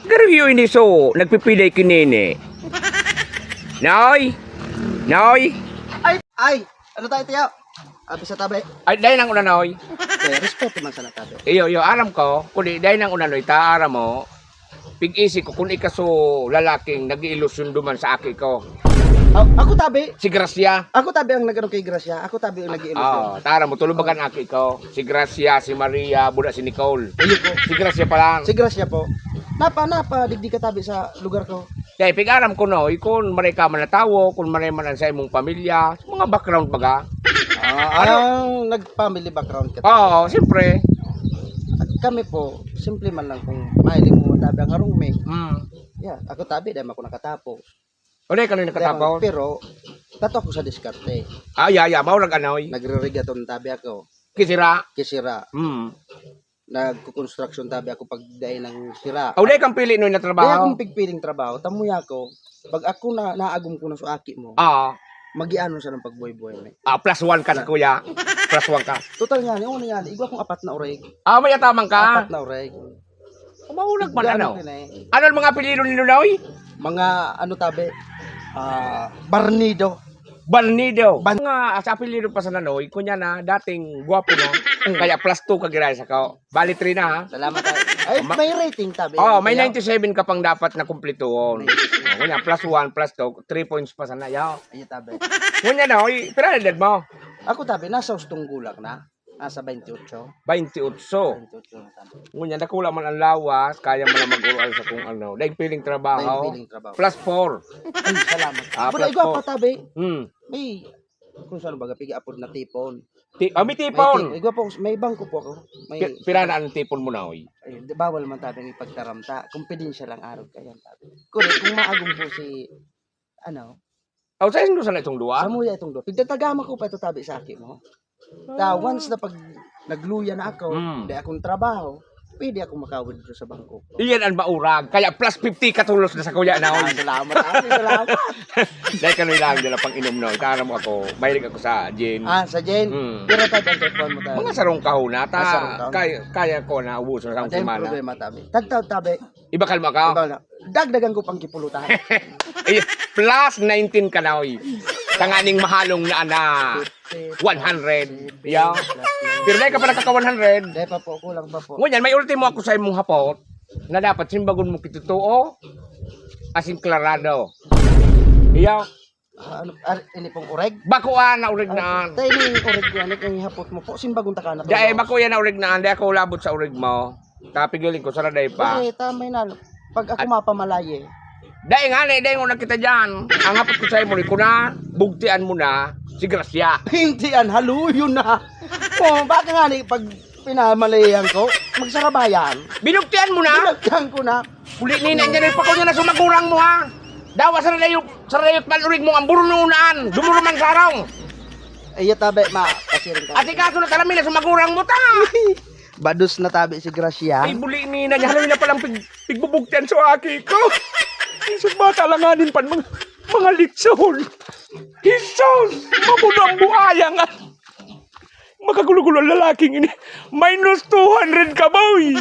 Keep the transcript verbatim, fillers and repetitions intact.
Garo iyo ini so, nagpipilay ki Nene. Noy! Noy! Ay, ay, ano tayo, tiyo? Abi sa tabi. Ay, dai nang una, Noy. Eh, respeto man sana tabi. Iyo, iyo, aram ko, kundi dai nang una, Noy, ta aram mo, pig-isi ko kun ika so lalaking nag-iilusyon duman sa aki ko. Aw, ako tabi. Si Gracia. Ako tabi ang nag-ano kay Gracia. Ako tabi ang nag-iilusyon. Oh, ta aram mo, tulubagan aki ko. Si Gracia, si Maria, buda si Nicole. Iyo po. Si Gracia pa lang. Si Gracia po. Napa, napa, digdi ka tabi sa lugar ko. Kaya pig-aram ko, Noy, kun maray ka man na tawo, kun maray man ang sa imong pamilya, mga background baga. Ah, ang nag-family background ka. Oo, siyempre. Kami po, simple man lang kung mahiling mo tabi ang harong mi. Hmm. Yeah, ako tabi, dahil ako nakatapo. O, dai ka na nakatapo? Pero, tato ako sa diskarte. Ah, ya, ya. Maurag anoy. Nagre-reggaeton tabi ako. Kisira. Kisira. Hmm. Nagko-construction tabi ako pag dai ng sira. O, dai kang pili, Noy, na Kaya trabaho. Kung pigpiling trabaho, tamuya ko, pag ako na naagom ko na sa aki mo, Ah, magiano siya ng pagbuhay-buhay mo. ah, plus one ka sa kuya. Plus one ka. Total nga, ni una nga, igwa kong apat na oreg. Ah, may ataman ka. Apat na oreg. Maurag man ano. Gano'n ka na eh. Ano ang mga apelyido ni Noy? Mga ano tabi, ah, barnido. Barnido. Ban- Mga sa apelyido pa sa Nanoy, kunya na, dating gwapo na. Kaya plus two ka giray sa kao. Bali three na, ha? Salamat tayo. Ay, Ma- may rating tabi. Oh, may Kaya- ninety-seven ka pang dapat na kumplituhon. Oh, kunya, plus one, plus two, three points pa sana, yaw. Ayun tabi. Kunya na, oy, pira na edad mo? Ako tabi, nasa ustong gulak na. Nasa twenty-eight. Twenty-eight. Twenty-eight na tabi. Ngunya, dakula man ang lawas, kaya mo na mag-uruan sa kung ano. Daig piling trabaho. Daig piling trabaho. Plus four. Ay, salamat. Ah, Wala, plus igwa four. pa tabi. Hmm. May, kung saan baga, piga-apod na tipon. Ti ah, may May tipon. tipon. Igwa po, may bangko po ako. May, Pi- Pira na ang tipon mo na, oy? Ay, di, bawal man tabi ang ipagtaramta. Confidential ang arog kayan tabi. Kung, kung maagom po si, ano, Aw, sa indo sana itong duwa? Samuya itong duwa. Pigtatagama ko pa ito tabi sa aki mo. Ta, once na pag nagluya na ako, Mm. di akong trabaho, pwede akong maka-withdraw sa bangko. Iyan ang maurag. Kaya plus fifty katulos na sa kuya na, Ah, oy. salamat, ah, salamat. Dahil kanoy lang dyan ang pang-inom, no? Itara mo ako. Mahilig ako sa gin. Ah, sa Jen, Mm. pira tayo ang kukuha mo tayo? Mga sarong kahon na. Ta, Ah, sarong kahon. kaya, kaya ko na ubusan sa Hindi semana. Problema tabi. Tagtaw tabi. Ibakal mo ako? Iba na. Dagdagan ko pang kipulutan. Eh, plus nineteen ka na, oy. Tanganing mahalong na, na one hundred. Yeah. Pero dahil ka pa nakaka one hundred. Dahil pa po, kulang pa po. Ngunyan, may ultimo ako sa imong hapot na dapat simbagon mo kitotoo asin klarado. Iya, Ah, ano, ar, ini pong ureg? Bakuan na urig na. Tayo yung ureg yan, yung hapot mo po, simbagon ta ka na. Dahil bako yan na urig na, hindi ako labot sa urig mo. Tapigiling ko, saraday pa. Eh, tama na. Pag ako mapamalaye. Dahil nga, dahil nga kita dyan. Ang hapot ko sa imo, ko na, bugtian mo na, si Gracia. Hindi yan, haluyo na. Oh, baka nga ni, pag pinamalayan ko, magsarabayan. Binugtian mo na? Binagtan ko na. Uli ni nandiyan ay pako niya na sumagurang mo, ha? Dawa sa radayot, sa radayot panurig mo ang burununaan. Dumuruman sa arong. Ay, tabi, ma. Pasiring ka. Ati kaso na talamin na sumagurang mo, ta! Bados na tabi si Gracia. Ay, buli ni na niya. Alam na palang pig, pigbubugtian sa aki ko. Jesus, bata langanin pan mga, mga litson. Jesus! Mabudang buaya nga. Makagulo-gulo ang lalaking ini. Minus two hundred ka, boy!